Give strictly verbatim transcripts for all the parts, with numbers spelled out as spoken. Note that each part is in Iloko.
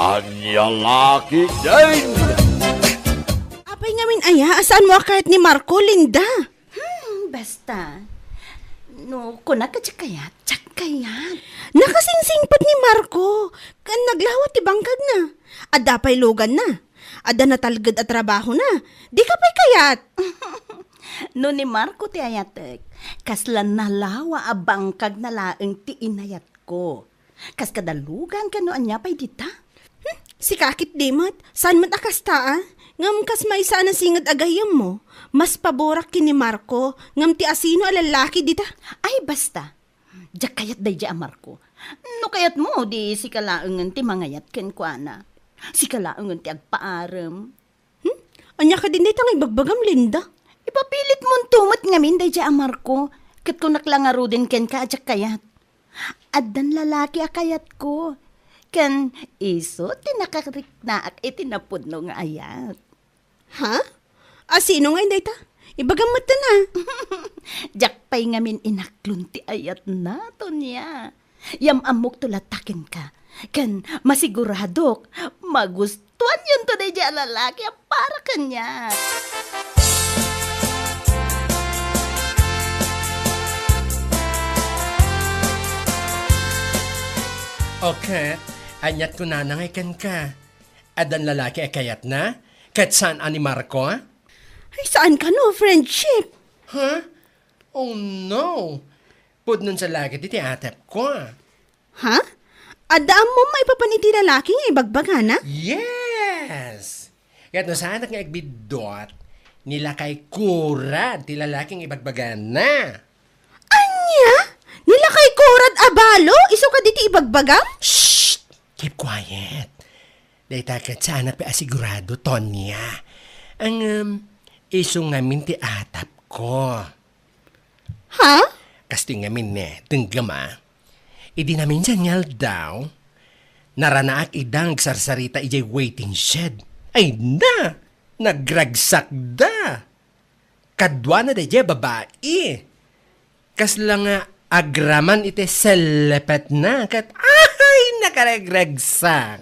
Ania la ketdin? Apay ngamin aya a saanmo a kayat ni Marco, Linda? Hmm, basta. No, kunak a diak kayat, diak kayat. Nakasingsingpet ni Marco, ken naglawa ti bangkagna. Adda pay luganna. Adda natalged a trabahona. Dika pay kayat. No ni Marco ti ayatek, kasla nalawa a bangkagna laeng ti inayatko. Kas kada lugan ken no ania pay dita? Hmm, sika ketdi met, saan met a kasta, a? Ngem kas maysa a nasinged a gayyemmo, mas paborak ken ni Marco, ngem ti asino a lallaki dita? Ay, basta. Diak kayat daydiay a Marco. No kayatmo, di sika laengen ti mangayat kenkuana. Sika laengen ti agpaarem. Hmm? Ania kadin dayta nga ibagbagam, Linda? Ipapilitmonto met ngamin daydiay a Marco, ket kunak la ngaruden kenka a diak kayat. Addan lalaki a kayatko, ken isu ti nakariknaak iti napudno nga ayat. Ha? A, sino ngay dayta? Ibagam met, a. Diak pay ngamin inaklon ti ayatna, Tonia. Yam-ammokto latta kenka. Ken masiguradok, magustuanyonto daydiay a lalaki a para kaniak. Okay, aniat kunana ngay kenka? Addan lalaki a kayatna? Ket saan a ni Marco? Ay, saan kano, friendship? Ha? Oh no! Pudnon sa lagi ti, ti atepko. Ha? Adda ammom maipapan iti lalaki nga ibagbagana? Yes! Ket no saanak nga agbiddut, ni lakay kurad ti lalaki nga ibagbagana. Ania? Ni lakay kurad a balo? Isu kadi ti ibagbagam? Shh! Keep quiet. Dayta ket saanak pay a sigurado, Tonia. Ngem, isu ngamin ti atapko. Ha? Kastoy ngamin ne, denggem a. Idi naminsan nga aldaw, naranaak ida nga agsarsarita idiay waiting shed. Ay na! Nagragsakda! Kaduana daydiay a babai. Kasla nga agraman iti sellepetna ket, ay, nakaragragsak.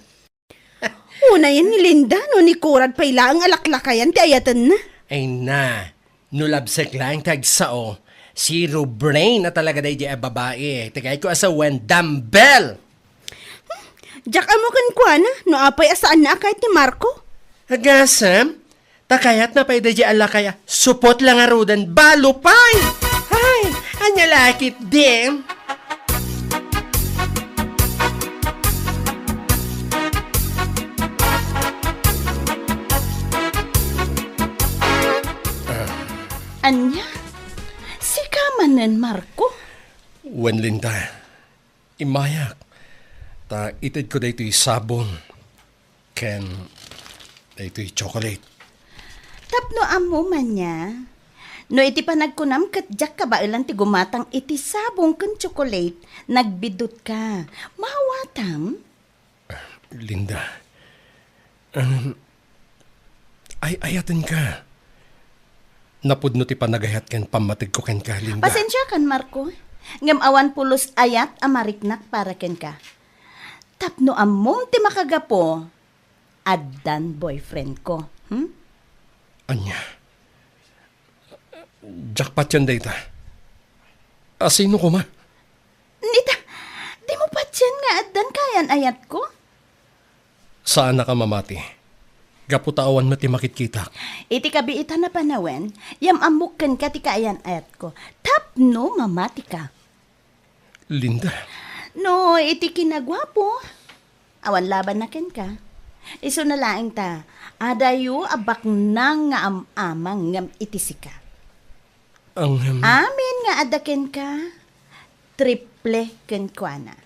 Unayen ni Linda no ni kurad pay laeng a laklakayan ti ayatenna. Ay na, no labsek laeng ti agsao, zero brain a talaga daydiay a babai. Ti kayatko a sawen, dumbbell! Diak ammo kenkuana no apay a saanna a kayat ni Marco. Agasem, ta kayatna pay daydiay a lakay a supot la ngaruden, balo pay! Ay, ania la ketdin? Ania? Sika manen, Marco? Wen, Linda. Immayak, ta itedko daytoy sabong ken daytoy chocolate. Tapno ammom ania, no iti panagkunam ket diak kabaelan ti gumatang iti sabong ken chocolate, nagbiddutka. Maawatam? Linda, Ngem, ay-ayatenka. Napudno ti panagayat ken pammategko kenka, Linda. Pasensiakan, Marco. Ngem awan pulos ayat a mariknak para kenka. Tapno ammom ti makagapu, addan boyfriendko. Hmm? Ania? Diak patien dayta. A, sino koma? Nita, dimo patien nga addan kayan-ayatko? Saanak a mamati. Gapu ta awan met ti makitkitak. Iti kabiitan a panawen, yam-ammok kenka ti kaayan-ayatko. Tapno mamatika. Linda. No iti kinaguapo, awan labanna kenka. Isuna laeng ta, adayo a baknang nga am-amang ngem iti sika. Ang, em, Amin nga adda kenka, triple kenkuana.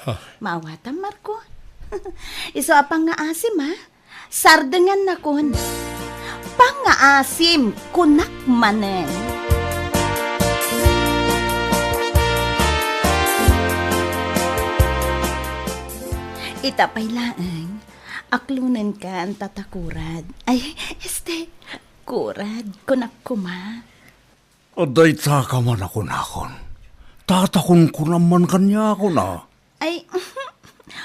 Ha? Maawatam, Marco. Isu a pangngaasim, ha? Sardengannakon. Pangngaasim, kunak manen. Ita pay laeng, aklonenka anta ta kurad. Ay, este, kurad, kunak koma. Adda ita ka man a kunakon. Tatakunkunam man kaniakon a. Ay,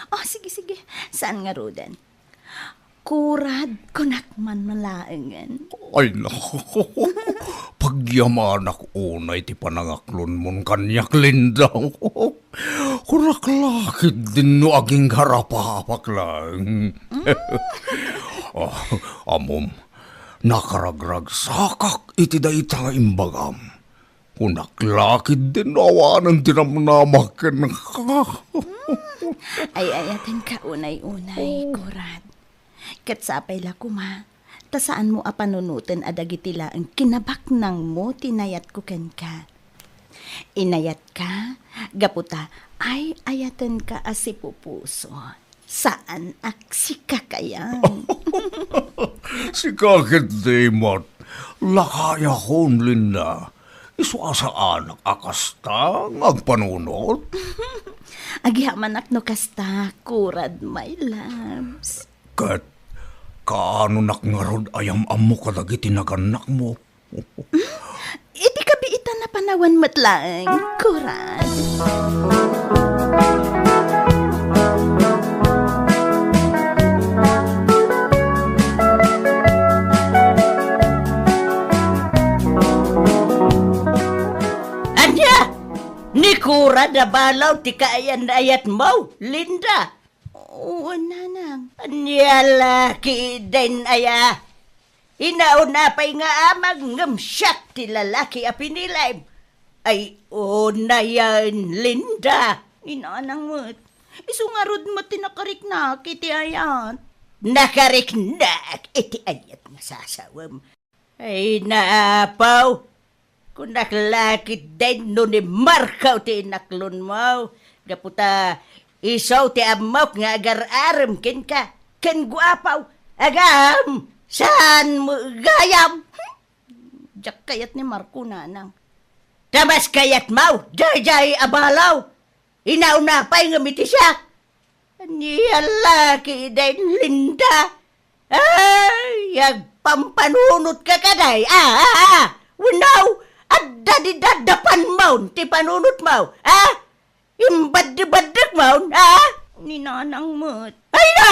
oh, sige, sige. Saan ngaruden? Kurad, kunak man malaengen. Ay, nako. Pagyamanak unay ti panangaklonmon kaniak, Linda. Kunak la ketdin no agingga rapapak laeng. Ah, ammom, nakaragragsakak iti dayta nga imbagam. Kunak la ketdin no awanen ti namnamak kenka. Ay-ayatenka unay-unay, Kurad. Ket sapay la koma, ta saanmo a panunoten a dagiti laeng kinabaknangmo ti inayatko kenka. Inayatka, gapu ta ay-ayatenka a sipupuso. Saan a sika kayat. Sika ketdi met, lakayakon, Linda. Isu a saanak a kasta nga agpanunot? Agyamanak no kasta, Kurad, my loves. Ket kaanonak ngarud a yam-ammo kadagiti nagannakmo? Iti kabiitan a panawen met laeng, Kurad. Ania? Ni Kurad a balaw ti kaayan-ayatmo, Linda? Oo, nanang. Ania la ketdin aya? Inauna pay nga amag ngem siak ti lalaki a pinilim. Ay, unayen, Linda. Ni nanang met. Isu ngarud met ti nakariknak iti ayat. Nakariknak iti ayat nga sasawem. Ay, naapaw. Kunak la ketdin no ni Marco ti inaklonmo. Gapu ta isu ti ammok nga agar-arem kenka. Ken guapaw. Agam, saan mo gayam? Diak kayat ni Marco, nanang. Ta mas kayatmo, daydiay a balaw. Inauna pay ngem iti siak. Ania la ketdin, Linda? Ay, agpampanunotka kadi? Ah, ah, ah. Wenno, adda di dadapanmon ti panunotmo? Ah? Imbaddebaddekamon? Ah? Ni nanang met. Ay na!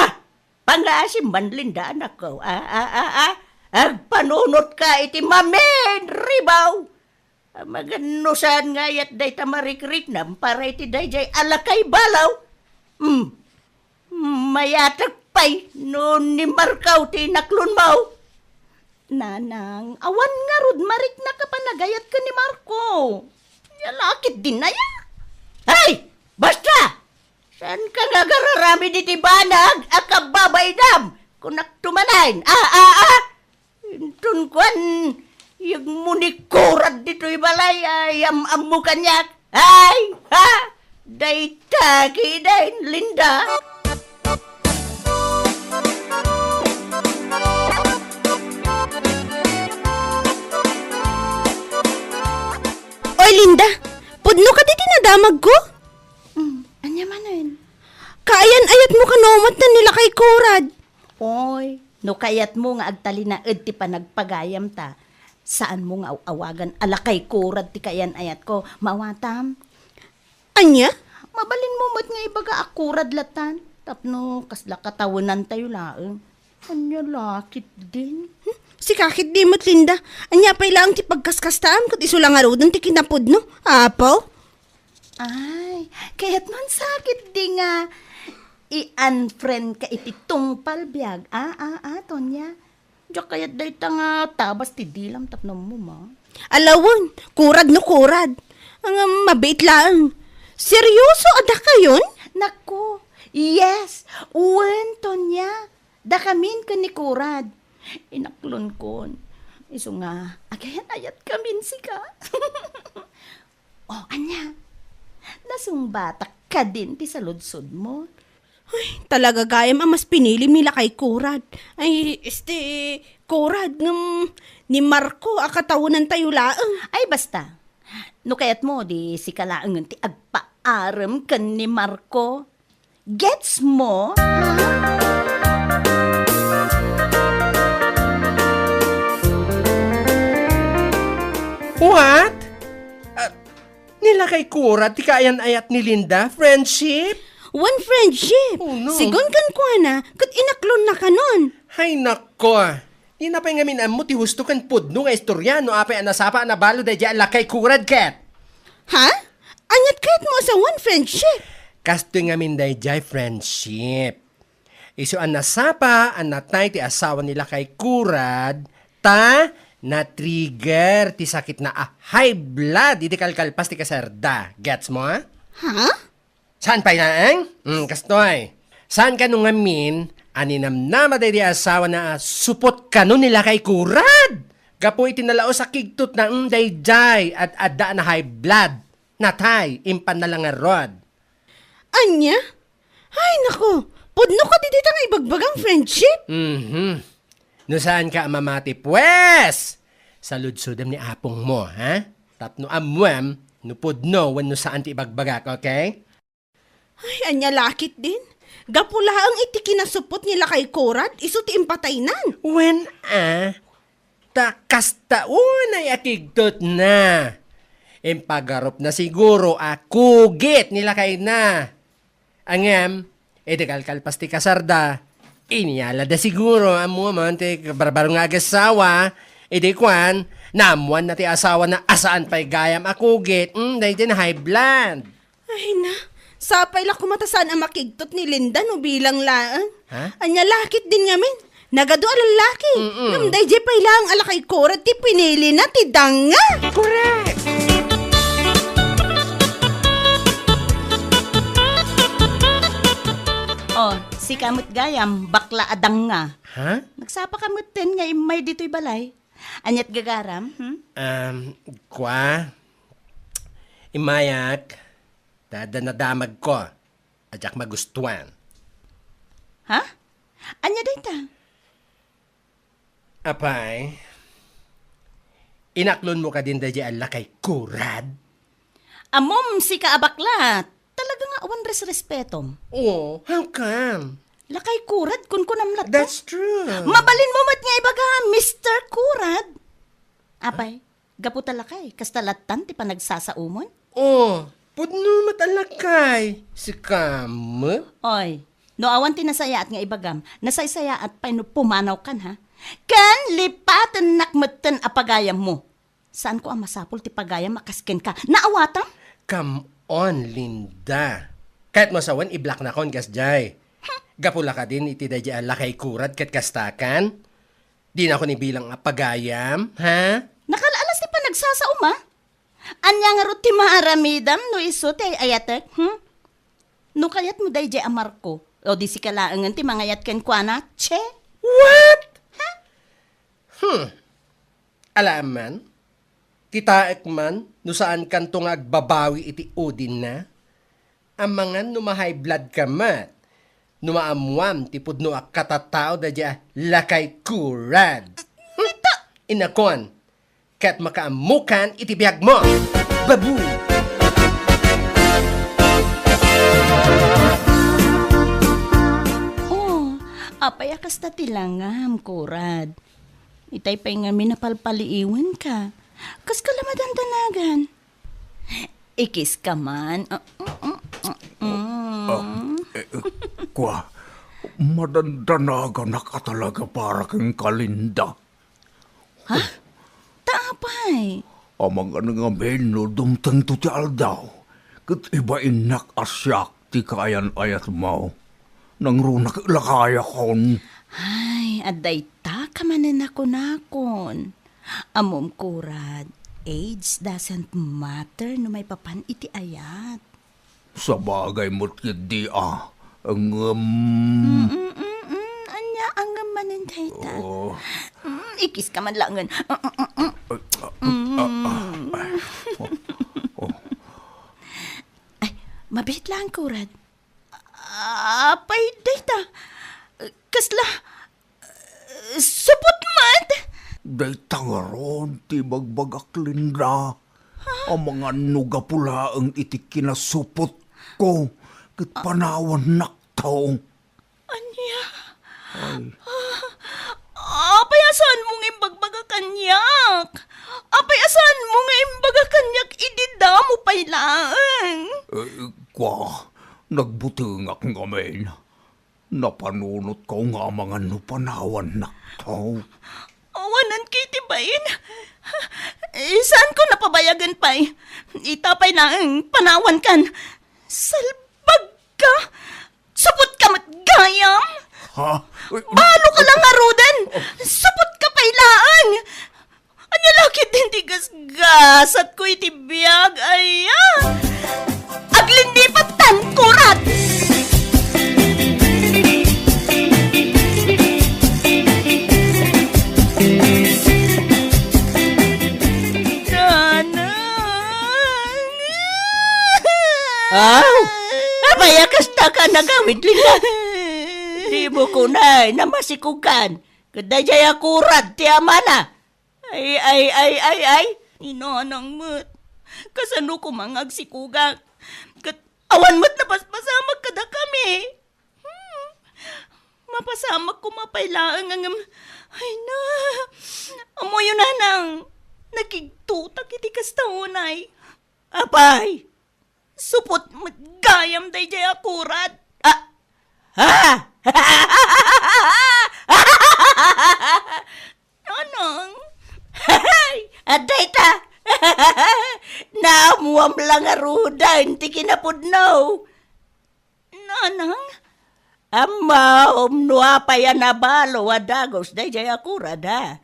Pangaasim man, Linda, anakko. Ah, ah, ah, ah. Agpanunotka iti maminribaw. Magannusan nga ayat dayta marikriknam para iti daydiay a lakay balaw. Hmm. Mayatek pay no ni Marco ti inaklonmo. Nanang, awan ngarud mariknak a panagayat ken ni Marco. Ania la ketdin aya? Ay! Basta! Saanka nga agar-aramid iti banag a kababainam? Kunakto manen. Ah, ah, ah! Inton kuan, yegmo ni Kurad ditoy balay a yam-ammo kaniak. Ay, ha? Dayta ketdin, Linda. Oy, Linda, pudno kadi ti nadamagko? Mm, ania manen? Kaayan-ayatmo kano met ni lakay Kurad. Oy, no kayatmo nga agtalinaed ti panagpagayam ta, saanmo nga aw-awagan a lakay Kurad ti kaayan-ayatko. Maawatam? Ania? Mabalinmo met nga ibaga a Kurad latan, tapno kasla katawenantayo laeng. Ania la ketdin? Hmm? Sika ketdi met, Linda. Ania pay laeng ti pagkaskastaam ket isu la ngaruden ti kinapudno? Apo? Ay, kayatmon sa ketdi nga i-unfriend ka iti tungpal biag. Ah, ah, ah, Tonya. Diak kayat dayta nga tabas ti dilam tapno ammom, ah. Ala wen, Kurad no Kurad. Ngem mabiit laeng. Seryoso a dakayon? Naku, yes. Wen, Tonya. Dakamin ken ni Kurad. Inaklonkon. Isu nga, agayan-ayatkamin sika. Oh, ania? Nasungbatak kadin ti saludsodmo? Ay, talaga gayam a mas pinilim ni lakay Kurad. Ay, este, Kurad, ngem ni Marco a katawenantayo laeng. Ay, basta. No kayatmo, di sika laengen ti agpaarem ken ni Marco. Gets mo? Ha? What? Ah, ni lakay Kurad ti kaayan-ayat ni Linda, friendship? Wen friendship. Oh, no. Sigun kenkuana, ket inaklonna kanon. Hay nako. Dina pay ngamin ammo ti husto ken pudno nga istorya no apay a nasapa a nabalo daydiay a lakay kurad ket. Ha? Aniat kayatmo a sawen friendship? Kastoy ngamin daydiay friendship. Isu a nasapa a natay ti asawa ni lakay kurad, ta na-trigger ti sakitna a high blood idi kalkalpas ti kasarda. Gets mo, a? Ha? Saan pay laeng? Hmm, kastoy. Saan kano ngamin a ninamnama daydi asawana a supot kano ni lakay kurad? Gapu iti nalaus a kigtotna, hmm, daydiay, ad-adda a na-high blood. Natay, impanna la ngarud. Ania? Ay, nako! Pudno kadi dita nga ibagbagam friendship? Mhm. No saanka a mamati, pues! Saludsodem ni apongmo, ha? Tapno ammoem no pudno wenno saan ti ibagbagak, okay? Ay, ania la ketdin? Gapu laeng iti kinasupot ni lakay kurad, isu ti impataynan. Wen a, ta kasta unay a kigtotna. Impagarupna siguro a kugit ni lakayna. Ngem, idi kalkalpas ti kasarda, inyalada siguro, ammo man ti barbaro nga agasawa, idi kuan, naammoanna ti asawana a saan pay gayam a kugit, mm, daydi na high blood. Ay na, sapay la koma ta saan a makigtot ni Linda no bilang laeng. Ha? Ania la ketdin ngamin? Nagadu a lallaki. Mm-mm. Ngem daydiay pay laeng a lakay kurad ti pinilina ti danga. Correct! Oh, sika met gayam, bakla a danga. Ha? Nagsapa ka metten nga immay ditoy balay. Aniat gagaram, hmm? Um, kua, immayak, ta adda nadamagko a diak magustuan. Ha? Ania dayta? Apay, inaklonmo kadin daydiay a lakay kurad? Ammom, sika a bakla, talaga nga awan resrespetom. Oo, how come? Lakay kurad, kunkunam latta. That's true. Mabalinmo met nga ibaga, Mister Kurad. Apay, gapu ta lakay, kasta lattan ti panagsasaomon? Oh, pudno met a lakay. Sika met? Oy, no awan ti nasayaat nga ibagam, nasaysayaat pay no pumanawkan, ha? Ken lipatennak metten a pagayammo. Saanko a masapul ti pagayam a kas kenka. Naawatam? Come on, Linda. Kayatmo a sawen, i-blocknakon kasdiay. Gapu la kadin iti daydiay a lakay kurad ket kastakan? Dinakon ibilang a pagayam, ha? Nakal-alas ti panagsasaom, a? Ania ngarud ti maaramidam no isu ti ay-ayatek, hmm? No kayatmo daydiay a Marco, o di sika laengen ti mangayat kenkuana, che? What? Ha? Hmm. Alaem man, kitaek man no saankanto nga agbabawi iti udinna. Amangan no ma-high blood ka met, no maammoam ti pudno a katatao daydiay a lakay kurad. Hmm? Inakon, ket makaammokan iti biagmo. Babu! Oh, apay a kasta ti langam, kurad? Itay pay ngamin a palpaliiwenka. Kaska la madandanagan. Ikiska man. Ah, mm, mm, mm, mm. Ah, eh, eh, kua, madandanaganak a talaga para kenka, Linda. Ha? Ta apay? Amangan ngamin no dumtengto ti aldaw, ket ibainnak a siak ti kaayan-ayatmo. Nangruna ket lakayakon. Ay, adda ita ka manen a kunakon. Ammom, kurad, age doesn't matter no maipapan iti ayat. Sabagay met ketdi a, ngem. Mm, mm, mm, mm. Ania a ngem manen dayta? Oh. Mm, ikiska man laengen. Mm, mm, mm, mm. Ay, ah, ah, ah, ay. Oh, oh. Ay, mabiit laeng, kurad. Apay dayta? Kasla, eh, supot met? Dayta ngarud ti ibagbagak, Linda. Ha? Amangan no gapu laeng iti kinasupotko ket panawannakto. Ania? Ay. Ah, apay a saanmo nga imbagbagak kaniak? Apay a saanmo nga imbaga kaniak idi damo pay laeng? Eh, kua, Nagbutengak ngamin. Napanunotko nga amangan no panawannak. Awanan ket iti bain. Eh, saanko napabayagen pay. Ita pay laeng panawankan. Salbag ka! Supot ka met gayam! Ha? Balo ka la ngaruden! Supot ka pay laeng! Ania la ketdin ti gasgasatko iti biag, aya? Aglindipattan, kurat! Nanang! Aw! Apay a kasta ka nagawid, Linda? Dimo kunay, namasikugan. Ket daydiay a kurat ti amana. Ay, ay, ay, ay, ay. Ni Nanang met. Kasano koma nga agsikugak? Ket awan met napaspasamak kadakami. Hmm. Mapasamak koma pay laeng, ngem, ay na. Ammoyo, Nanang. Nakigtotak iti kasta unay. Apay, supot met gayam daydiay a kurat. Ah! Ha? Nanang? Adda ita. Naammuam la ngaruden ti kinapudno. Nanang? Ammom no apay a nabalo a dagus daydiay a kurat, a?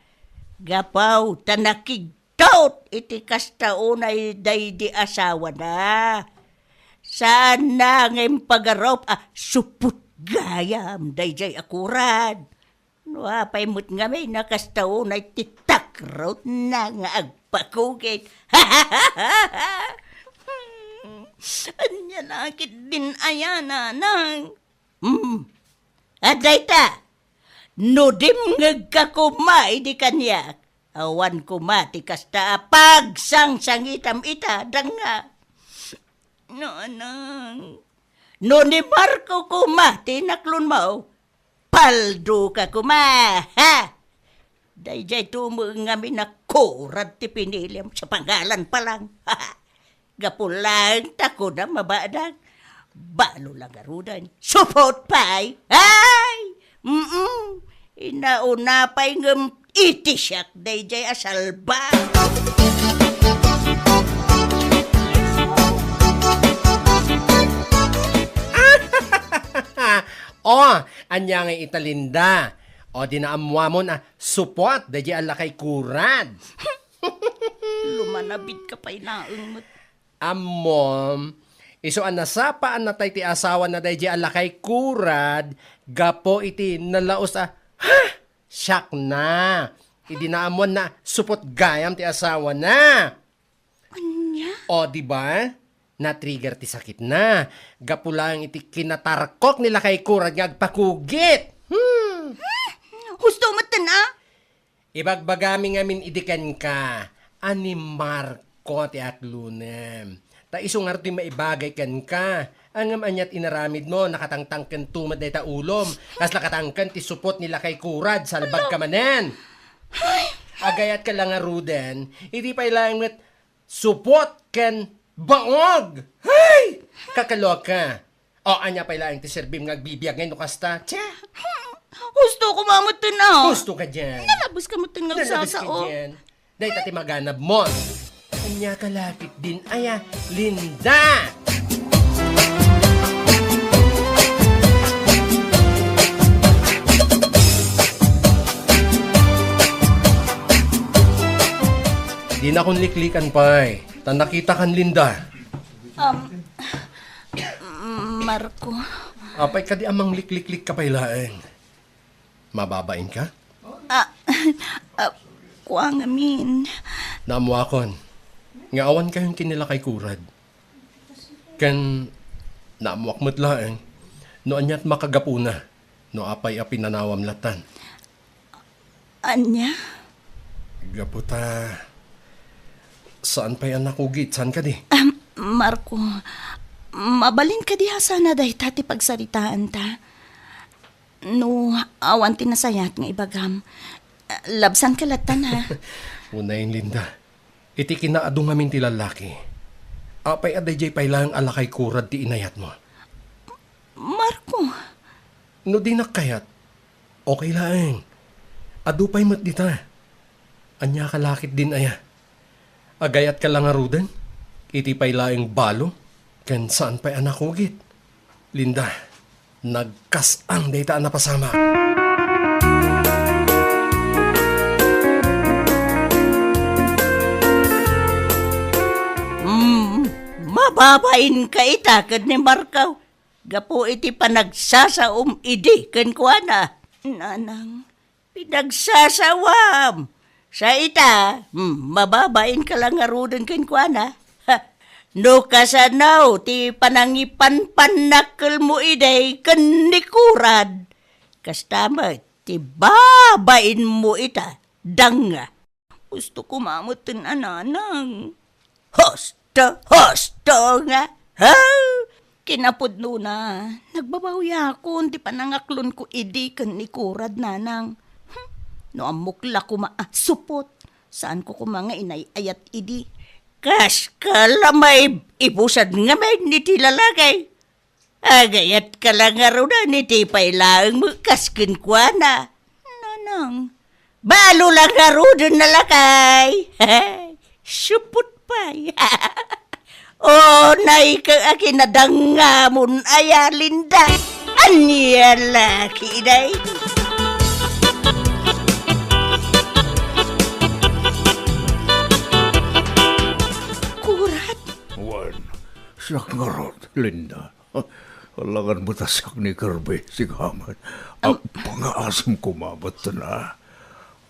Gapu ta nakigtot iti kasta unay daydi asawana. Saanna nga impagarup a supot gayam daydiay a kurat. No apay met ngamin a kasta unay ti takrotna nga agpakugit. Ania la ketdin aya, Nanang? Hmm. Adda ita, no dimngegka koma idi kaniak, awan koma ti kasta a pagsangsangitam ita, danga. Nanang. No ni Marco koma ti inaklonmo, paldo ka koma, ha? Daydiay tumeng ngamin a kurat ti piniliam sa pangalan pa lang. Gapu laeng ta kunam a badak, balo la ngaruden. Supot pay! Ay! Mm-mm. Inauna pay ngem iti siak daydiay a salbag. Oh, ania ngay ita, Linda? O, di naammuamon a supot daydiay a lakay kurad. Lumanabit ka pay laeng met. Ammom, isu a nasapaannatay ti asawana daydiay a lakay kurad gapu iti nalaus a, ha? Siak na. Idi naammuanna, supot gayam ti asawana. Ania? O, di ba? Na-trigger ti sakitna. Gapu laeng iti kinatarkok ni lakay kurad nga agpakugit. Hmm. Husto metten a? Ibagbagami ngamin idi kenka a ni Marco ti aklonem. Ta isu ngarud ti maibagay kenka. Ngem aniat inaramidmo, nakatangtangken to met dayta ulom. Kasla katangken ti supot ni lakay kurad, salbag ka manen. Ay. Agayat ka la ngaruden, idi pay laeng met supot ken baog. Hay! Kakaloka. O, ania pay laeng ti serbim nga agbibiag ngay no kasta? Che! Husto koma metten a. Husto ka dian. Nalabes ka metten nga agsasao. Nalabes ka dian. Dayta ti maganabmon. Ania ka la ketdin aya, Linda? Dinakon liklikan pay. Ta nakitakan, Linda. Um, Marco. Apay kadi a manglikliklik ka pay laeng? Mababain ka? Ah, ah, kua ngamin. Naammuakon nga awan kayon ken ni lakay kurad. Ken naammuak met laeng no aniat makagapuna no apay a pinanawam latan. Ania? Gapu ta saan pay a nakugit, saan kadi? Ah, Marco, mabalin kadi a sana dayta ti pagsaritaanta? No awan ti nasayaat nga ibagam, labsanka latan, ha? Unayen, Linda. Iti kinaadu ngamin ti lallaki, apay a daydiay pay laeng a lakay kurad ti inayatmo? Marco. No dinak kayat, okay laeng. Adu pay met dita. Ania ka lakit din aya? Agayatka la ngaruden iti pay laeng balo ken saan pay a nakugit. Linda, nagkas-ang dayta a napasamak. Mm, mababain ka ita ken ni Marco. Gapu iti panagsasaom idi kenkuana. Nanang, pinagsasawam. Sa ita, hmm, mababain ka la ngaruden kenkuana. Ha, no kasano ti panangipanpannakkelmo idi ken ni Kurad, kasta met ti babainmo ita, danga. Gusto ko mamutin a nanang. Husto, husto nga. Ha? Kinapudnona, nagbabawiakon ti panangaklonko idi ken ni Kurad, nanang. Hmm, no ammok la koma a supot, saanko koma nga inay-ayat idi. Kas ka la maib-ibusad ngamin iti lalaki. Agayatka la ngaruden iti pay laeng met kas kenkuana. Nanang, balo la ngaruden a lakay. Supot pay. O, naika a kinadangamon aya, Linda. Ania la ketdi? Kurad? Wen, siak ngarud, Linda. Alangan met a siak ni Kirby, sika met. Am- Agpangaasim koma met na.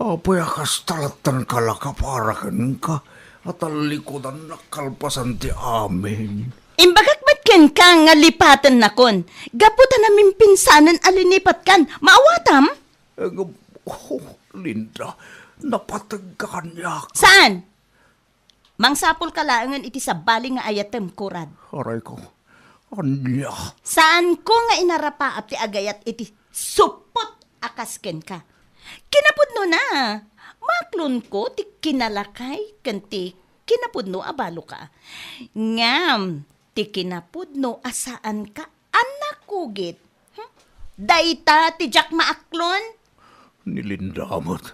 Apay a kasta lattan kalaka para kenka, a tallikudannak kalpasan ti amin. Imbagak met kenka nga lipatennakon. Gapu ta namimpinsanen a linipatkan. Maawatam? Eh, nga, oh, Linda, napategka kaniak. Saan? Mangsapulka laengen iti sabali nga ayatem, Kurad. Aray ko, ania? Saanko nga inarapaap ti agayat iti supot a kas kenka. Kinapudnona, maaklonko ti kinalakay ken ti kinapudno a baloka. Ngem ti kinapudno a saanka a nakugit. Hmm? Dayta ti diak maaklon? Ni Linda met,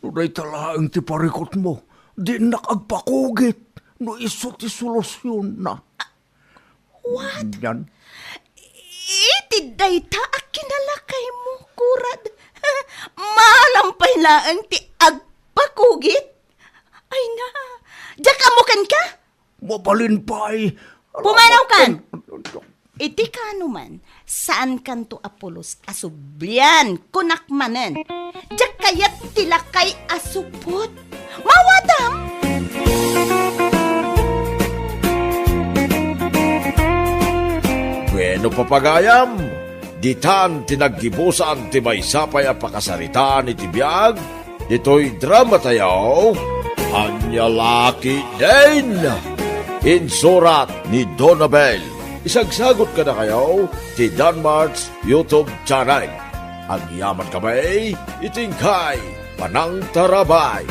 no dayta laeng ti parikutmo, dinak agpakugit no isu ti solusionna. What? Iti dayta a kinalakaymo, Kurad. Maalam pay laeng ti agpakugit? Ay na, diak ammo kenka? Mabalin pay. Pumanawkan! Iti kaanoman, saankanto a pulos a sublian, kunak manen. Diak kayat ti lakay a supot. Maawatam! Bueno, papagayam, ditan ti naggibusan ti maysa pay a pakasaritaan iti biag ditoy dramatayo, Ania la ketdin? Insurat ni Donabel. Isagsagut kadakayo ti Danmart's YouTube channel. Agyamankami iti inkay panangtarabay.